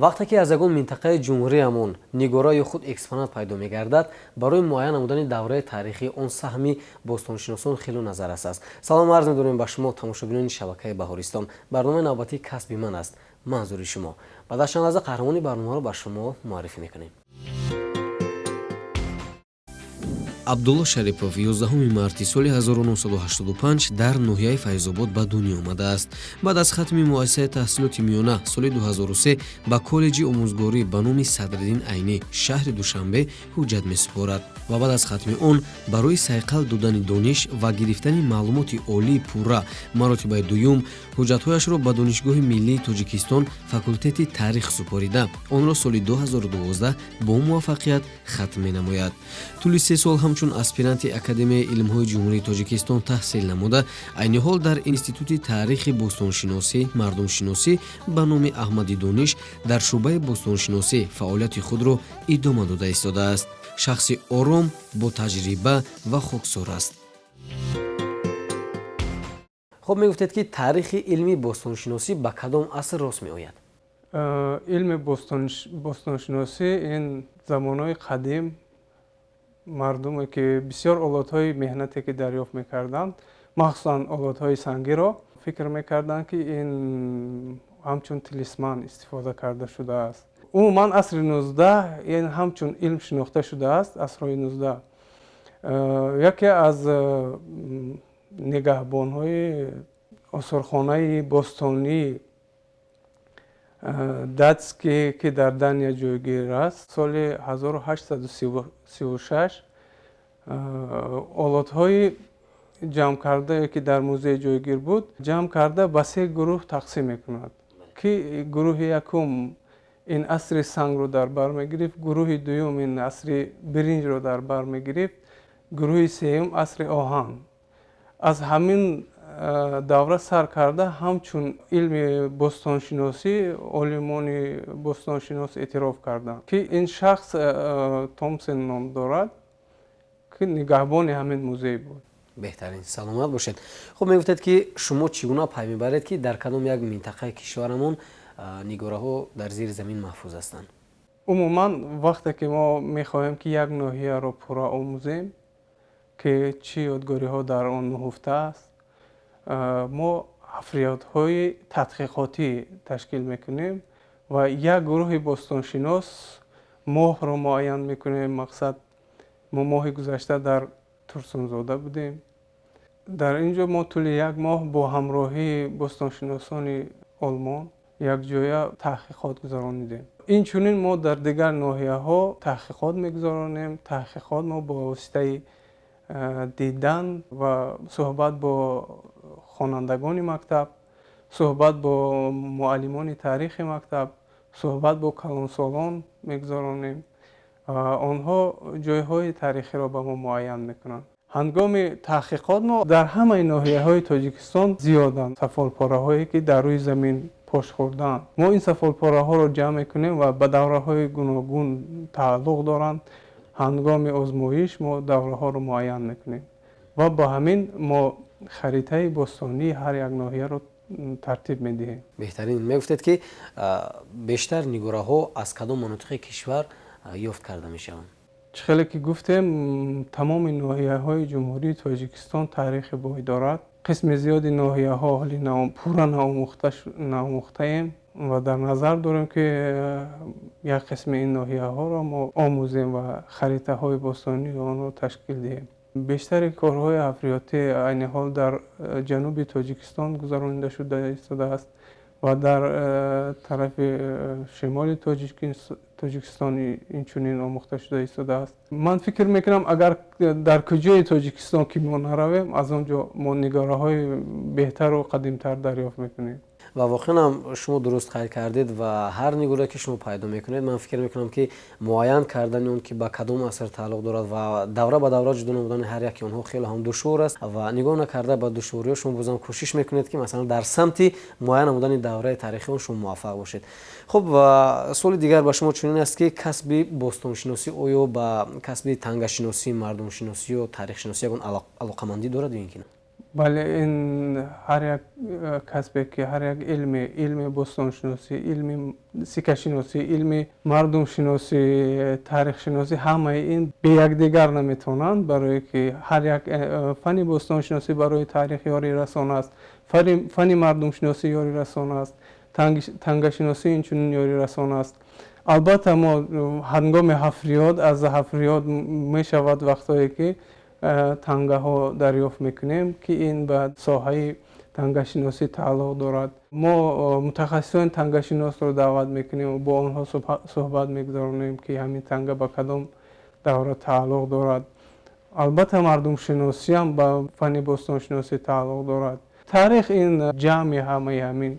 Вақте ки аз ягон минтақаи ҷумҳуриямон нигора ё худ экспонат пайдо мегардад, барои муайян намудани давраи таърихии он саҳми бостоншиносон хело назаррас аст. Салом арз медорем ба шумо, тамошобинони шабакаи Баҳористон. Барномаи навбатии «Касби ман» аст манзури шумо. Баъд аз чанд лаҳза қаҳрамони барномаро ба шумо муаррифӣ мекунем. Абдулло Шарипов 11 марти соли 1985 дар ноҳияи Файзобод ба дунё омадааст. Баъд аз хатми муассисаи таҳсилоти миёна соли 2003 ба коллеҷи омӯзгорӣ ба номи Садриддин Айнӣ, шаҳри Душанбе, ҳуҷҷат месупорад ва баъд аз хатми он барои сайқал додани дониш ва гирифтани маълумоти олии пурра маротибаи дуюм ҳуҷҷатҳояшро ба Донишгоҳи миллии Тоҷикистон, факултети таърих супорида, онро соли 2012 бо муваффақият хатм менамояд. Тӯли 3 сол ҳамчун аспиранти Академияи илмҳои Ҷумҳурии Тоҷикистон таҳсил намуда, айни ҳол дар Институти таърихи бостоншиносӣ, мардумшиносӣ ба номи Аҳмади Дониш дар шӯъбаи бостоншиносӣ фаъолияти худро идома дода истодааст. Шахси ором, бо таҷриба ва хоксор аст. Хуб, мегуфтед, ки таърихи илми бостоншиносӣ ба кадом аср рост меояд? Илми бостоншиносӣ ин замонҳои қадим мардуме ки бисёр олотҳои меҳнате ки дарёфт мекарданд, махсусан олотҳои сангиро, фикр мекарданд, ки ин ҳамчун талисман истифода карда шудааст. Умуман, асри 19 ин ҳамчун илм шинохта шудааст. Асрҳои 19 яке аз нигаҳбонҳои осорхонаи бостонии датский, ки дар Дания ҷойгир аст, соли 1836 олотҳои ҷамъкардае, ки дар музей ҷойгир буд, ҷамъ карда, ба се гурӯҳ тақсим мекунад, ки гурӯҳи якум ин асри сангро дар бар мегирифт, гурӯҳи дуюм ин асри биринҷро дар бар мегирифт, гурӯҳи сеюм асри оҳан. Аз ҳамин давра сар карда, ҳамчун илми бостоншиносӣ олимони бостоншинос эътироф карданд, ки ин шахс Томсен ном дорад, ки нигаҳбони ҳамин музей буд. Беҳтарин, саломат бошед. Хуб, мегуфтед, ки шумо чӣ гуна пай мебаред, ки дар кадом як минтақаи кишварамон нигораҳо дар зери замин маҳфуз ҳастанд? Умуман, вақте ки мо мехоҳем, ки як ноҳияро пурра омӯзем, ки чӣ ёдгориҳо дар он нуҳуфта аст, мо ҳафриётҳои тадқиқотӣ ташкил мекунем ва як гурӯҳи бостоншинос моҳро муайян мекунем. Мақсад, мо моҳи гузашта дар Турсунзода будем. Дар ин ҷо мо тӯли як моҳ бо ҳамроҳии бостоншиносони Олмон якҷоя таҳқиқот гузаронидем. Инчунин мо дар дигар ноҳияҳо таҳқиқот мегузаронем. Таҳқиқот мо бо воситаи дидан ва суҳбат бо хонандагони мактаб, суҳбат бо муаллимони таърихи мактаб, суҳбат бо калонсолон мегузаронем. Онҳо ҷойҳои таърихиро ба мо муайян мекунанд. Ҳангоми таҳқиқот мо дар ҳамаи ноҳияҳои Тоҷикистон зиёданд сафолпораҳое, ки дар рӯи замин пош хӯрдаанд. Мо ин сафолпораҳоро ҷамъ мекунем ва ба давраҳои гуногун тааллуқ доранд. Ҳангоми озмоиш мо давраҳоро муайян мекунем ва бо ҳамин мо харитаи бостонии ҳар як ноҳияро тартиб медиҳем. Беҳтарин. Мегуфтед, ки бештар нигораҳо аз кадом манотиқи кишвар ёфт карда мешаванд? Чӣ хеле ки гуфтем, тамоми ноҳияҳои Ҷумҳурии Тоҷикистон таърихи бой дорад. Қисми зиёди ноҳияҳо ҳоли пурра наомӯхтаем ва дар назар дорем, ки як қисми ин ноҳияҳоро мо омӯзем ва харитаҳои бостонии онро ташкил диҳем. Бештари корҳои ҳафриётӣ айни ҳол дар ҷануби Тоҷикистон гузаронида шуда истодааст ва дар тарафи шимоли Тоҷикистон инчунин омӯхта шуда истодааст. Ман фикр мекунам, агар дар куҷои Тоҷикистон ки мо наравем, аз он ҷо мо нигораҳои беҳтару қадимтар дарёфт мекунем. Ва воқеан ҳам шумо дуруст қайд кардед ва ҳар нигора, ки шумо пайдо мекунед, ман фикр мекунам, ки муайян кардани он, ки ба кадом аср тааллуқ дорад, ва давра ба давра ҷудо намудани ҳар яки онҳо хеле ҳам душвор аст. Ва нигоҳ накарда ба душвориҳо, шумо бозам кӯшиш мекунед, ки масалан дар самти муайян намудани давраи таърихи он шумо муваффақ бошед. Хуб, ва суоли дигар ба шумо чунин аст, ки касби бостоншиносӣ оё ба касби тангашиносӣ, мардумшиносӣ ё таърихшиносӣ ягон алоқамандӣ дорад ё ин ки не? Бале, ин ҳар як касбе ки ҳар як илме, илми бостоншиносӣ, илми сиккашиносӣ, илми мардумшиносӣ, таърихшиносӣ, ҳамаи ин бе якдигар наметавонанд, барое ки ҳар як фани бостоншиносӣ барои таърих ёрирасон аст, фани мардумшиносӣ ёрирасон аст, тангашиносӣ инчунин ёрирасон аст. Албатта, мо ҳангоми ҳафриёт, аз ҳафриёт мешавад вақтҳое ки тангаҳо дарёфт мекунем, ки ин ба соҳаи тангашиносӣ тааллуқ дорад. Мо мутахассисони тангашиносро даъват мекунем ва бо онҳо суҳбат мегузаронем, ки ҳамин танга ба кадом давра тааллуқ дорад. Албатта, мардумшиносиам ба фани бостоншиносӣ тааллуқ дорад. Таърих ин ҷамъи ҳамаи ҳамин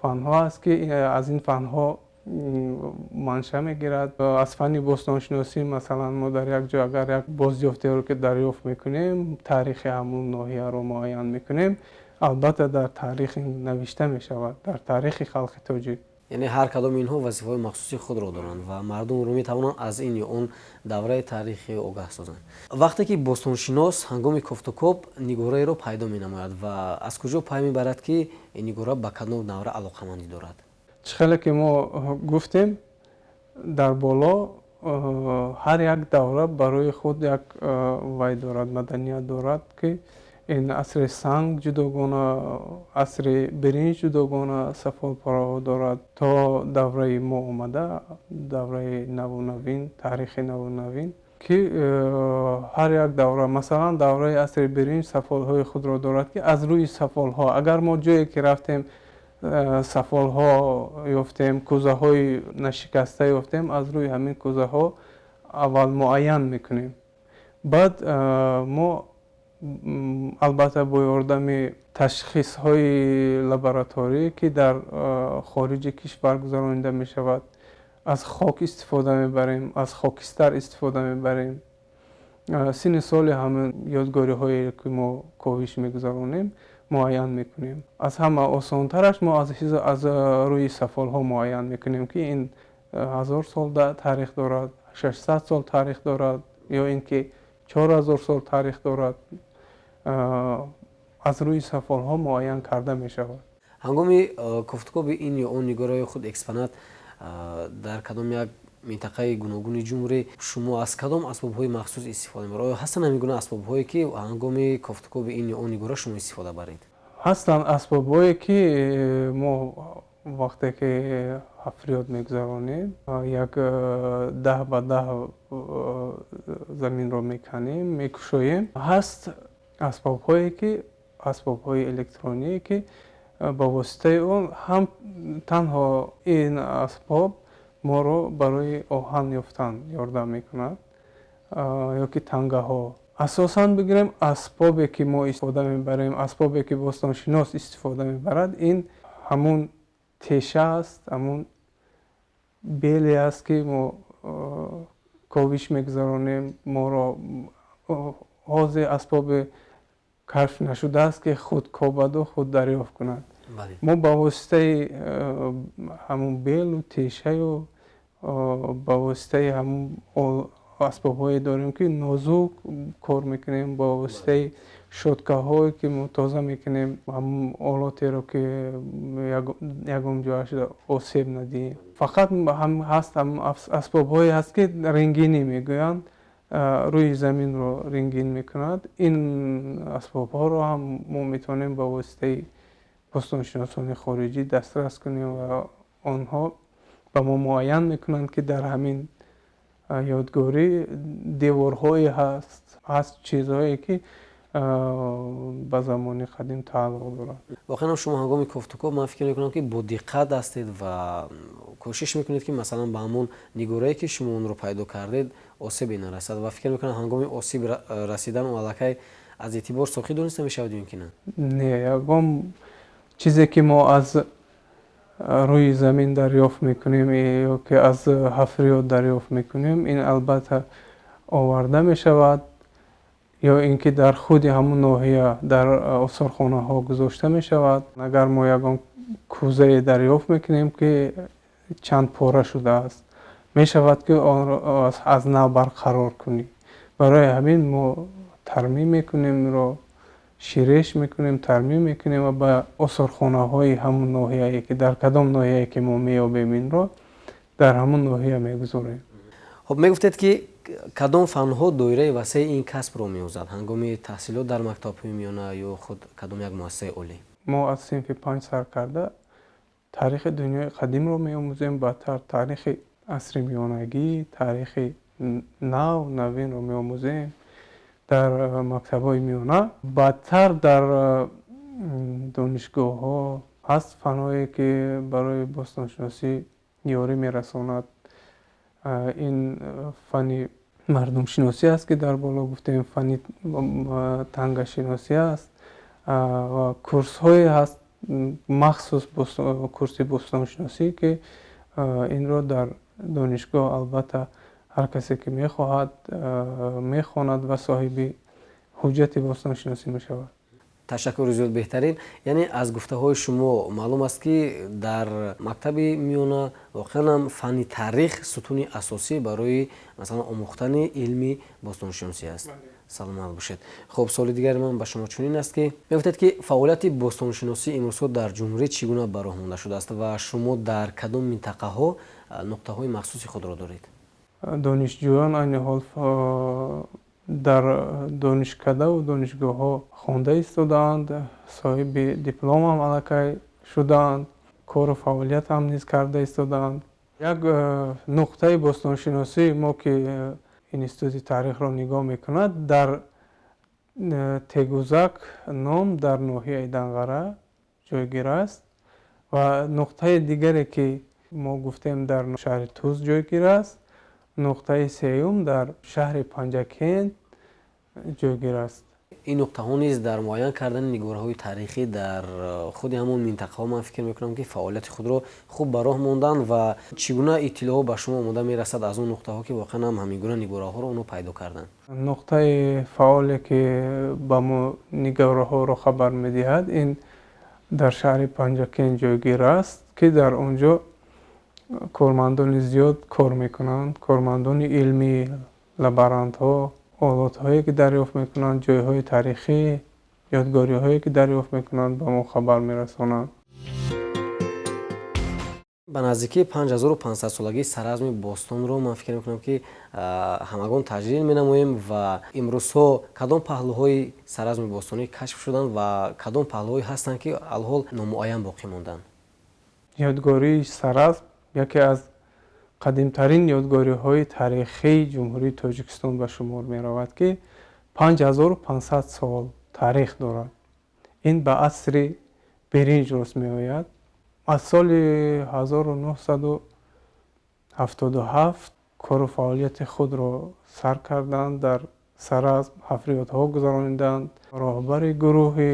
фанҳо аст, ки аз ин фанҳо манша мегирад. Аз фани бостоншиносӣ, масалан, мо дар як ҷо агар як бозёфтеро ки дарёфт мекунем, таърихи ҳамун ноҳияро муайян мекунем, албатта дар таърих навишта мешавад, дар таърихи халқи тоҷик. Яъне ҳар кадоми инҳо вазифаҳои махсуси худро доранд ва мардумро метавонанд аз ин ё он давраи таърихӣ огаҳ созанд. Вақте ки бостоншинос ҳангоми кофтукоб нигораеро пайдо менамояд ва аз куҷо пай мебарад, ки ин нигора ба кадом давра алоқамандӣ дорад? Чӣ хеле ки мо гуфтем дар боло, ҳар як давра барои худ як вай дорад, маданият дорад, ки ин асри санг ҷудогона, асри биринҷ ҷудогона сафолпораҳо дорад, то давраи мо омада, давраи наву навин, таърихи наву навин, ки ҳар як давра, масалан, давраи асри биринҷ сафолҳои худро дорад, ки аз рӯи сафолҳо агар мо ҷое ки рафтем, сафолҳо ёфтем, кӯзаҳои нашикаста ёфтем, аз рӯи ҳамин кӯзаҳо аввал муайян мекунем. Баъд мо албатта бо ёрдами ташхисҳои лабораторӣ, ки дар хориҷи кишвар гузаронида мешавад, аз хок истифода мебарем, аз хокистар истифода мебарем, синни соли ҳамин ёдгориҳое ки мо ковиш мегузаронем, муайян мекунем. Аз ҳама осонтараш мо аз рӯи сафолҳо муайян мекунем, ки ин 1000 сол таърих дорад, 600 сол таърих дорад ё ин ки 4000 сол таърих дорад. Аз рӯи сафолҳо муайян карда мешавад. Ҳангоми кофтукоби ин ё он нигораи худ экспонат дар кадом як минтақаи гуногуни ҷумҳурӣ шумо аз кадом асбобҳои махсус истифода мебаред? Оё ҳастанд ҳамин гуна асбобҳое, ки ҳангоми кофтукоби ин ё он нигора шумо истифода баред? Ҳастанд асбобҳое, ки мо вақте ки ҳафриёт мегузаронем, як 10 ба 10 заминро меканем, мекушоем, ҳаст асбобҳое ки асбобҳои электроние, ки ба воситаи он ҳам танҳо ин асбоб моро барои оҳан ёфтан ёрдам мекунад ё ки тангаҳо. Асосан бигирем, асбобе ки мо истифода мебарем, асбобе ки бостоншинос истифода мебарад, ин ҳамун теша аст, ҳамун беле аст, ки мо ковиш мегузаронем. Моро ҳозир асбоби кашф нашудааст, ки худ кобаду худ дарёфт кунад. Мо ба воситаи ҳамун белу тешаю ба воситаи ҳамун асбобҳое дорем, ки нозук кор мекунем, ба воситаи щёткаҳое ки мо тоза мекунем ҳамун олотеро, ки ягон ҷояш осеб надиҳем. Фақат ҳаст асбобҳое ҳаст, ки рентгенӣ мегӯянд, рӯи заминро рентген мекунад. Ин асбобҳоро ҳам мо метавонем ба воситаи бостоншиносони хориҷӣ дастрас кунем ва онҳо ба мо муайян мекунанд, ки дар ҳамин ёдгорӣ деворҳое ҳаст, чизҳое ки ба замони қадим тааллуқ дорад. Воқеан, шумо ҳангоми кофтукоб, ман фикр мекунам, ки бо диққат ҳастед ва кӯшиш мекунед, ки масалан ба ҳамон нигорае, ки шумо онро пайдо кардед, осебе нарасад, ва фикр мекунам, ҳангоми осеб расидан он аллакай аз эътибор соқит дониста мешавад ё ин ки на? Не, ягон чизе ки мо аз рӯи замин дарёфт мекунем ё ки аз ҳафриёт дарёфт мекунем, ин албатта оварда мешавад ё ин ки дар худи ҳамун ноҳия дар осорхонаҳо гузошта мешавад. Агар мо ягон кӯзае дарёфт мекунем, ки чанд пора шудааст, мешавад, ки онро аз нав барқарор кунӣ. Барои ҳамин мо тармим мекунем, инро ширеш мекунем, тармим мекунем ва ба осорхонаҳои ҳамун ноҳияе ки дар кадом ноҳияе ки мо меёбем, инро дар ҳамун ноҳия мегузорем. Хуб, мегуфтед, ки кадом фанҳо доираи васеи ин касбро меомӯзад ҳангоми таҳсилот дар мактабҳои миёна ё худ кадом як муассисаи олӣ? Мо аз синфи 5 сар карда таърихи дунёи қадимро меомӯзем, баъдтар таърихи асри миёнагӣ, таърихи нав навинро меомӯзем дар мактабҳои миёна. Баъдтар дар донишгоҳҳо ҳаст фанҳое, ки барои бостоншиносӣ ёрӣ мерасонад. Ин фани мардумшиносӣ аст, ки дар боло гуфтем, фани тангашиносӣ аст ва курсҳое ҳаст, махсус курси бостоншиносӣ, ки инро дар донишгоҳ албатта ҳар касе ки мехоҳад, мехонад ва соҳиби ҳуҷҷати бостоншиносӣ мешавад. Ташаккури зиёд, беҳтарин. Яъне аз гуфтаҳои шумо маълум аст, ки дар мактаби миёна воқеан ҳам фанни таърих сутуни асосӣ барои, масалан, омӯхтани илми бостоншиносӣ аст. Саломат бошед. Хуб, суоли дигари ман ба шумо чунин аст, ки мегуфтед, ки фаъолияти бостоншиносӣ имрӯзҳо дар ҷумҳурӣ чӣ гуна ба роҳ монда шудааст ва шумо дар кадом минтақаҳо нуқтаҳои махсуси худро доред? Донишҷӯён айни ҳол дар донишкадаву донишгоҳҳо хонда истодаанд, соҳиби дипломам аллакай шудаанд, кору фаъолиятам низ карда истодаанд. Як нуқтаи бостоншиносии мо, ки институти таърихро нигоҳ мекунад, дар Тегузак ном дар ноҳияи Данғара ҷойгир аст ва нуқтаи дигаре, ки мо гуфтем, дар шаҳри Туз ҷойгир аст, нуқтаи сеюм дар шаҳри Панҷакент ҷойгир аст. Ин нуқтаҳо низ дар муайян кардани нигораҳои таърихӣ дар худи ҳамон минтақаҳо, ман фикр мекунам, ки фаъолияти худро хуб ба роҳ монданд. Ва чӣ гуна иттилоъҳо ба шумо омода мерасад аз он нуқтаҳо, ки воқеан ҳам ҳамин гуна нигораҳоро онҳо пайдо карданд? Нуқтаи фаъоле, ки ба мо нигораҳоро хабар медиҳад, ин дар шаҳри Панҷакент ҷойгир аст, ки дар он ҷо кормандони зиёд кор мекунанд, кормандони илмӣ, лаборантҳо. Олотҳое, ки дарёфт мекунанд, ҷойҳои таърихӣ, ёдгориҳое, ки дарёфт мекунанд, ба мо хабар мерасонанд. Ба наздикии 5500-солагии Саразми бостонро, ман фикр мекунам, ки ҳамагон таҷлил менамоем. Ва имрӯзҳо кадом паҳлӯҳои Саразми бостонӣ кашф шуданд ва кадом паҳлӯҳое ҳастанд, ки алҳол номуайян боқӣ монданд? Ёдгории Саразм яке аз қадимтарин ёдгориҳои таърихии Ҷумҳурии Тоҷикистон ба шумор меравад, ки 5500 сол таърих дорад. Ин ба асри биринҷ рост меояд. Аз соли 1977 кору фаъолияти худро сар карданд, дар Саразм ҳафриётҳо гузарониданд. Роҳбари гурӯҳи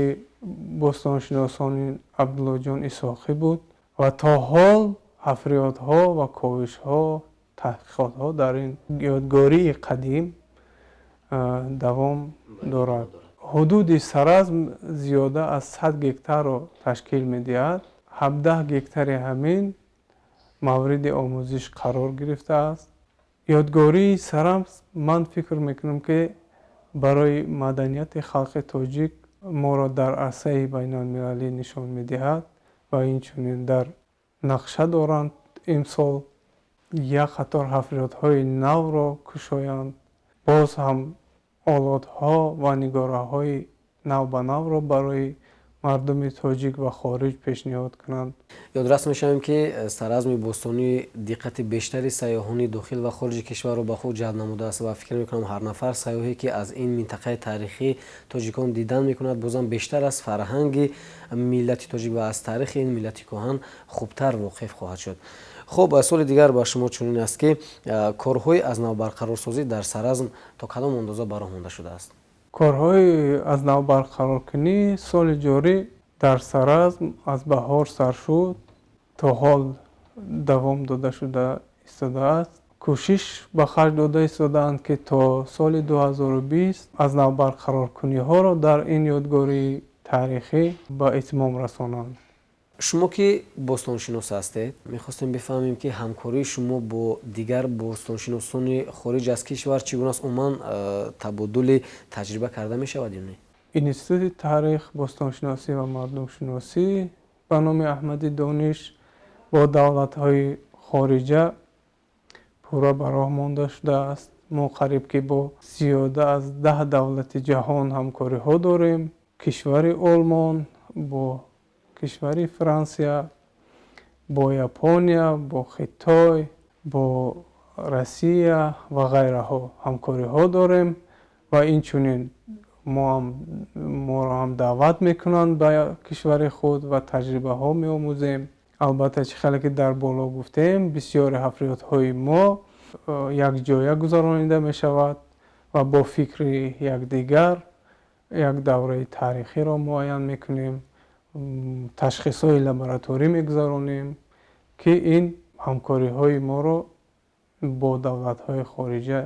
бостоншиносони Абдуллоҷон Исоқӣ буд ва то ҳол ҳафриётҳо ва ковишҳо, таҳқиқотҳо дар ин ёдгории қадим давом дорад. Ҳудуди Саразм зиёда аз 100 гектарро ташкил медиҳад. 17 гектари ҳамин мавриди омӯзиш қарор гирифтааст. Ёдгории Саразм, ман фикр мекунам, ки барои маданияти халқи тоҷик моро дар арсаи байналмилалӣ нишон медиҳад ва инчунин дар нақша доранд имсол як қатор ҳафриётҳои навро кушоянд, боз ҳам олотҳо ва нигораҳои навбанавро барои мардуми тоҷик ва хориҷ пешниҳод кунанд. Ёдрас мешавем, ки Саразми бостонӣ диққати бештари сайёҳони дохил ва хориҷи кишварро ба худ ҷалб намудааст ва фикр мекунам, ҳар нафар сайёҳе, ки аз ин минтақаи таърихӣ тоҷикон дидан мекунад, бозам бештар аз фарҳанги миллати тоҷик ва аз таърихи ин миллати кӯҳан хубтар воқиф хоҳад шуд. Хуб, суоли дигар ба шумо чунин аст, ки корҳои аз нав барқарорсозӣ дар Саразм то кадом андоза ба роҳ монда шудааст? Корҳои аз нав барқароркунӣ соли ҷорӣ дар Саразм аз баҳор сар шуд, то ҳол давом дода шуда истодааст. Кӯшиш ба харҷ дода истодаанд, ки то соли 2020 аз нав барқароркуниҳоро дар ин ёдгории таърихӣ ба итмом расонанд. Шумо ки бостоншинос ҳастед, мехостем бифаҳмем, ки ҳамкории шумо бо дигар бостоншиносони хориҷ аз кишвар чӣ гуна аст? Умуман табодули таҷриба карда мешавад ё не? Институти таърих, бостоншиносӣ ва мардумшиносӣ ба номи Аҳмади Дониш бо давлатҳои хориҷа пурра ба роҳ монда шудааст. Мо қариб ки бо зиёда аз 10 давлати ҷаҳон ҳамкориҳо дорем. Кишвари Олмон, бо кишвари Франсия, бо Япония, бо Хитой, бо Россия ва ғайраҳо ҳамкориҳо дорем ва инчунин моро ҳам даъват мекунанд ба кишвари худ ва таҷрибаҳо меомӯзем. Албатта, чӣ хеле ки дар боло гуфтем, бисёри ҳафриётҳои мо якҷоя гузаронида мешавад ва бо фикри якдигар як давраи таърихиро муайян мекунем, ташхисҳои лабораторӣ мегузаронем, ки ин ҳамкориҳои моро бо давлатҳои хориҷа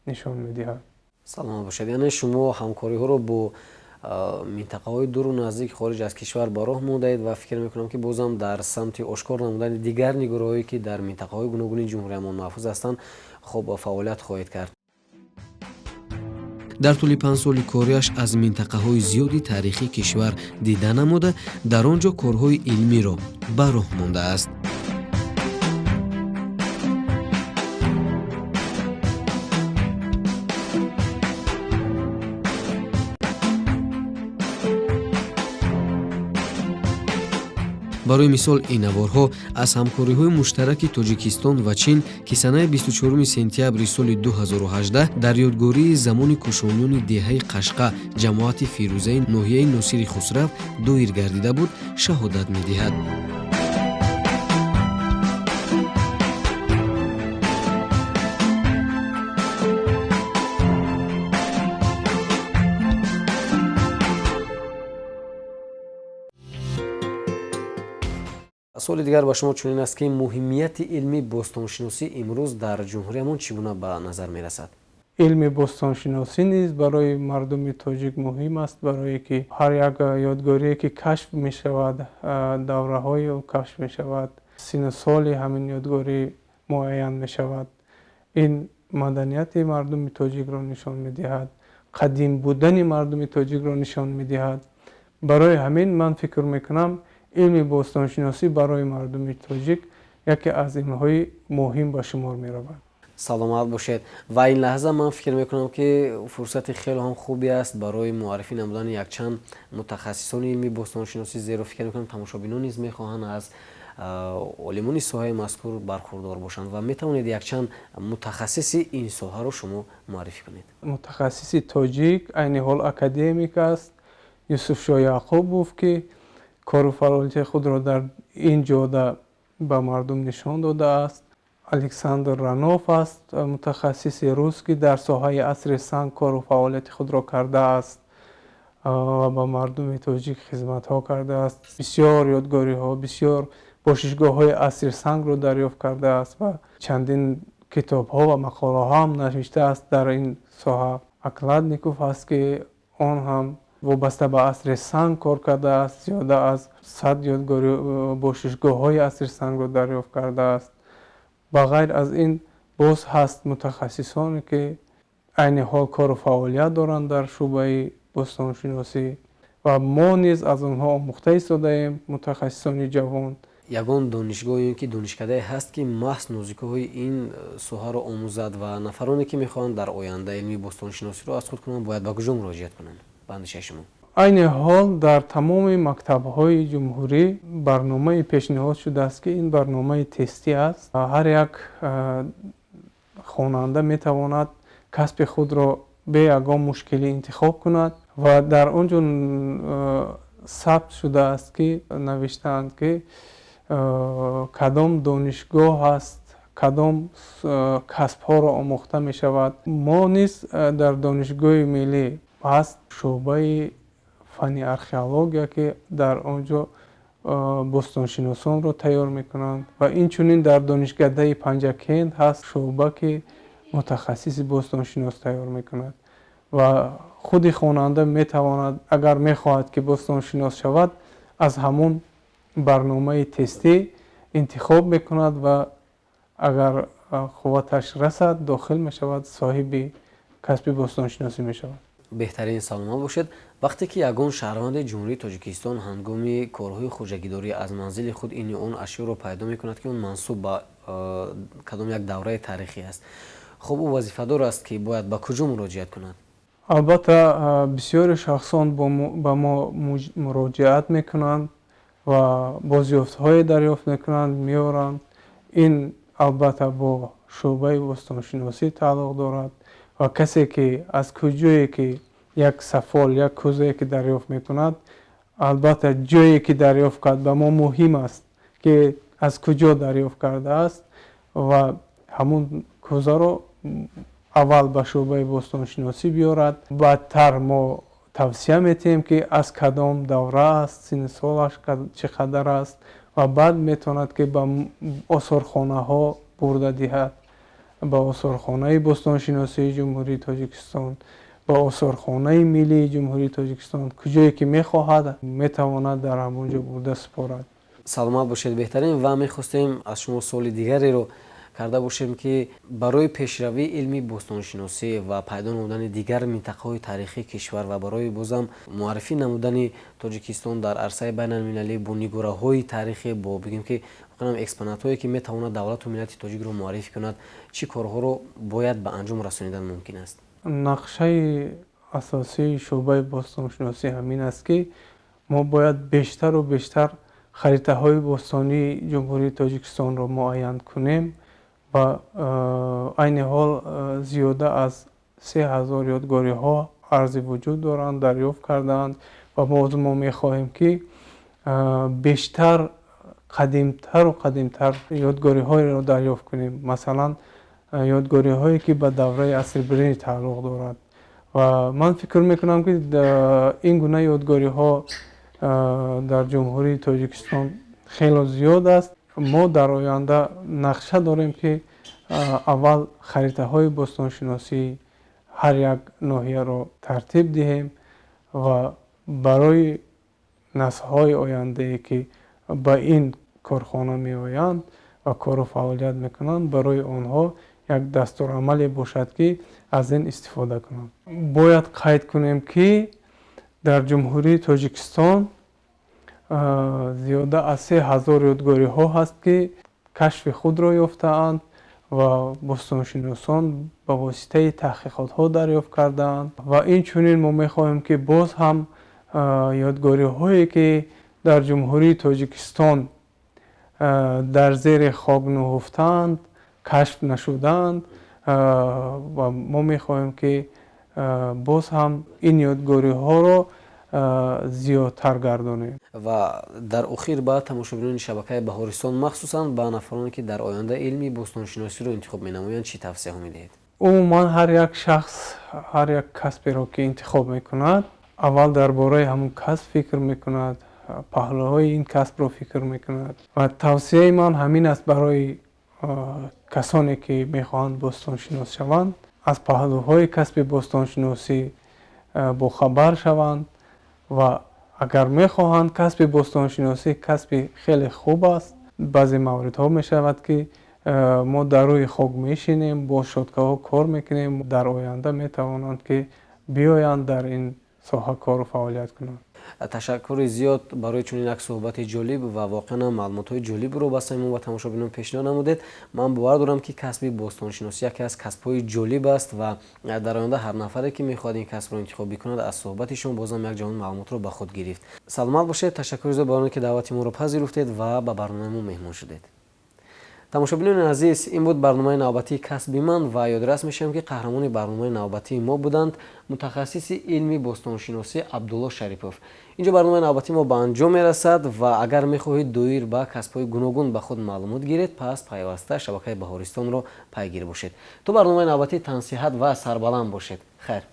нишон медиҳад. Саломат бошед. Яъне шумо ҳамкориҳоро бо минтақаҳои дуру наздик хориҷ аз кишвар ба роҳ мондаед ва фикр мекунам, ки бозам дар самти ошкор намудани дигар нигоҳҳое, ки дар минтақаҳои гуногуни ҷумҳуриямон маҳфуз ҳастанд, хуб фаъолият хоҳед кард. Дар тӯли 5 соли кориаш аз минтақаҳои зиёди таърихии кишвар дида намуда, дар он ҷо корҳои илмиро ба роҳ мондааст. Барои мисол, ин наворҳо аз ҳамкориҳои муштараки Тоҷикистон ва Чин, ки санаи 24 сентябри соли 2018 дар ёдгории замони кушониёни деҳаи Қашқа ҷамоати Фирӯзаи ноҳияи Носири Хусрав доир гардида буд, шаҳодат медиҳад. Суоли дигар ба шумо чунин аст, ки муҳимияти илми бостоншиносӣ имрӯз дар ҷумҳуриямон чӣ гуна ба назар мерасад? Илми бостоншиносӣ низ барои мардуми тоҷик муҳим аст, барое ки ҳар як ёдгорие ки кашф мешавад, давраҳои ӯ кашф мешавад, сину соли ҳамин ёдгорӣ муайян мешавад. Ин маданияти мардуми тоҷикро нишон медиҳад, қадим будани мардуми тоҷикро нишон медиҳад. Барои ҳамин ман фикр мекунам, илми бостоншиносӣ барои мардуми тоҷик яке аз илмҳои муҳим ба шумор меравад. Саломат бошед. Ва ин лаҳза ман фикр мекунам, ки фурсати хеле ҳам хубе аст барои муаррифӣ намудани якчанд мутахассисони илми бостоншиносӣ, зеро фикр мекунам тамошобинон низ мехоҳанд аз олимони соҳаи мазкур бархурдор бошанд ва метавонед якчанд мутахассиси ин соҳаро шумо муаррифӣ кунед. Мутахассиси тоҷик айни ҳол академик аст, Юсуфшо Яъқубов, ки кору фаъолияти худро дар ин ҷода ба мардум нишон додааст. Александр Ранов аст, мутахассиси рус, ки дар соҳаи асри санг кору фаъолияти худро кардааст ва ба мардуми тоҷик хизматҳо кардааст. Бисёр ёдгориҳо, бисёр бошишгоҳҳои асри сангро дарёфт кардааст ва чандин китобҳо ва мақолаҳо ҳам навиштааст дар ин соҳа. Окладников аст, ки он ҳам вобаста ба асри санг кор кардааст, зиёда аз 100 ёдгори бошишгоҳҳои асри сангро дарёфт кардааст. Ба ғайр аз ин боз ҳаст мутахассисоне, ки айни ҳол кору фаъолият доранд дар шӯъбаи бостоншиносӣ ва мо низ аз онҳо омӯхта истодаем, мутахассисони ҷавон. Ягон донишгоҳ ё ки донишкадае ҳаст, ки маҳз нозикиҳои ин соҳаро омӯзад ва нафароне, ки мехоҳанд дар оянда илми бостоншиносиро аз худ кунанд, бояд ба куҷо муроҷиат кунанд? Ба андешаи шумо? Айни ҳол дар тамоми мактабҳои ҷумҳурӣ барномаи пешниҳод шудааст, ки ин барномаи тестӣ аст. Ҳар як хонанда метавонад касби худро бе ягон мушкилӣ интихоб кунад ва дар он ҷо сабт шудааст, ки навиштаанд, ки кадом донишгоҳ аст, кадом касбҳоро омӯхта мешавад. Мо низ дар Донишгоҳи миллӣ ҳаст шӯъбаи фанни археология, ки дар он ҷо бостоншиносонро тайёр мекунанд ва инчунин дар донишкадаи Панҷакент ҳаст шӯъба, ки мутахассиси бостоншинос тайёр мекунад ва худи хонанда метавонад, агар мехоҳад ки бостоншинос шавад, аз ҳамон барномаи тестӣ интихоб мекунад ва агар қувваташ расад, дохил мешавад, соҳиби касби бостоншиносӣ мешавад. Беҳтарин, саломат бошед. Вақте ки ягон шаҳрванди Ҷумҳурии Тоҷикистон ҳангоми корҳои хоҷагидорӣ аз манзили худ ин ё он ашёро пайдо мекунад, ки он мансуб ба кадом як давраи таърихӣ аст, хуб, ӯ вазифадор аст, ки бояд ба куҷо муроҷиат кунад? Албатта, бисёри шахсон ба мо муроҷиат мекунанд ва бозёфтҳое дарёфт мекунанд, меоранд. Ин албатта бо шӯъбаи бостоншиносӣ тааллуқ дорад ва касе ки аз куҷое ки як сафол, як кӯзае ки дарёфт мекунад, албатта ҷое ки дарёфт кард ба мо муҳим аст, ки аз куҷо дарёфт кардааст, ва ҳамун кӯзаро аввал ба шӯъбаи бостоншиносӣ биёрад. Баъдтар мо тавсия метиҳем, ки аз кадом давра аст, синни солаш чӣ қадар аст, ва баъд метавонад, ки ба осорхонаҳо бурда диҳад, ба осорхонаи бостоншиносии Ҷумҳурии Тоҷикистон, ба осорхонаи миллии Ҷумҳурии Тоҷикистон, куҷое ки мехоҳад, метавонад дар ҳамон ҷо бурда супорад. Саломат бошед, беҳтарин. Ва мехостем аз шумо суоли дигареро карда бошем, ки барои пешравии илми бостоншиносӣ ва пайдо намудани дигар минтақаҳои таърихии кишвар ва барои бозам муаррифӣ намудани Тоҷикистон дар арсаи байналмилалӣ бо нигораҳои таърихӣ, бо бигем ки воқеан экспонатҳое, ки метавонад давлату миллати тоҷикро муаррифӣ кунад, чӣ корҳоро бояд ба анҷом расонидан мумкин аст? Нақшаи асосии шӯъбаи бостоншиносӣ ҳамин аст, ки мо бояд бештару бештар харитаҳои бостонии Ҷумҳурии Тоҷикистонро муайян кунем ва айни ҳол зиёда аз 3000 ёдгориҳо арзи вуҷуд доранд, дарёфт кардаанд, ва боз мо мехоҳем, ки бештар қадимтару қадимтар ёдгориҳоеро дарёфт кунем, масалан ёдгориҳое, ки ба давраи асри биринҷ тааллуқ дорад. Ва ман фикр мекунам, ки ин гуна ёдгориҳо дар Ҷумҳурии Тоҷикистон хело зиёд аст. Мо дар оянда нақша дорем, ки аввал харитаҳои бостоншиносии ҳар як ноҳияро тартиб диҳем ва барои наслҳои ояндае, ки ба ин корхона меоянд ва кору фаъолият мекунанд, барои онҳо як дастурамале бошад, ки аз ин истифода кунанд. Бояд қайд кунем, ки дар Ҷумҳурии Тоҷикистон зиёда аз 3000 ёдгориҳо ҳаст, ки кашфи худро ёфтаанд ва бостоншиносон ба воситаи таҳқиқотҳо дарёфт кардаанд. Ва инчунин мо мехоҳем, ки боз ҳам ёдгориҳое, ки дар Ҷумҳурии Тоҷикистон дар зери хок нуҳуфтаанд, кашф нашудаанд, ва мо мехоҳем, ки боз ҳам ин ёдгориҳоро зиёдтар гардонем. Ва дар охир ба тамошобинони шабакаи Баҳористон, махсусан ба нафароне, ки дар оянда илми бостоншиносиро интихоб менамоянд, чӣ тавсияҳо медиҳед? Умуман, ҳар як шахс ҳар як касберо, ки интихоб мекунад, аввал дар бораи ҳамун касб фикр мекунад, паҳлӯҳои ин касбро фикр мекунад. Ва тавсияи ман ҳамин аст барои касоне, ки мехоҳанд бостоншинос шаванд: аз паҳлӯҳои касби бостоншиносӣ бохабар шаванд. Ва агар мехоҳанд, касби бостоншиносӣ касби хеле хуб аст. Баъзе мавридҳо мешавад, ки мо дар рӯи хок мешинем, бо щёткаҳо кор мекунем. Дар оянда метавонанд, ки биёянд, дар ин соҳа кору фаъолият кунанд. Ташаккури зиёд барои чунин як суҳбати ҷолиб ва воқеан маълумотҳои ҷолибро ба самимон ва тамошобинон пешниҳод намудед. Ман бовар дорам, ки касби бостоншиносӣ яке аз касбҳои ҷолиб аст ва дар оянда ҳар нафаре, ки мехоҳад ин касбро интихоб бикунад, аз суҳбати шумо бозам як ҷаҳон маълумотро ба худ гирифт. Саломат бошед. Ташаккури зиёд барои он ки даъвати моро пазируфтед ва ба барномаи мо меҳмон шудед. Тамошобинони азиз, ин буд барномаи навбатии «Касби ман» ва ёдрас мешавем, ки қаҳрамони барномаи навбатии мо буданд мутахассиси илми бостоншиносӣ Абдулло Шарипов. Инҷо барномаи навбатии мо ба анҷом мерасад ва агар мехоҳед доир ба касбҳои гуногун ба худ маълумот гиред, пас пайваста шабакаи Баҳористонро пайгир бошед. То барномаи навбатӣ тансиҳат ва сарбаланд бошед. Хайр.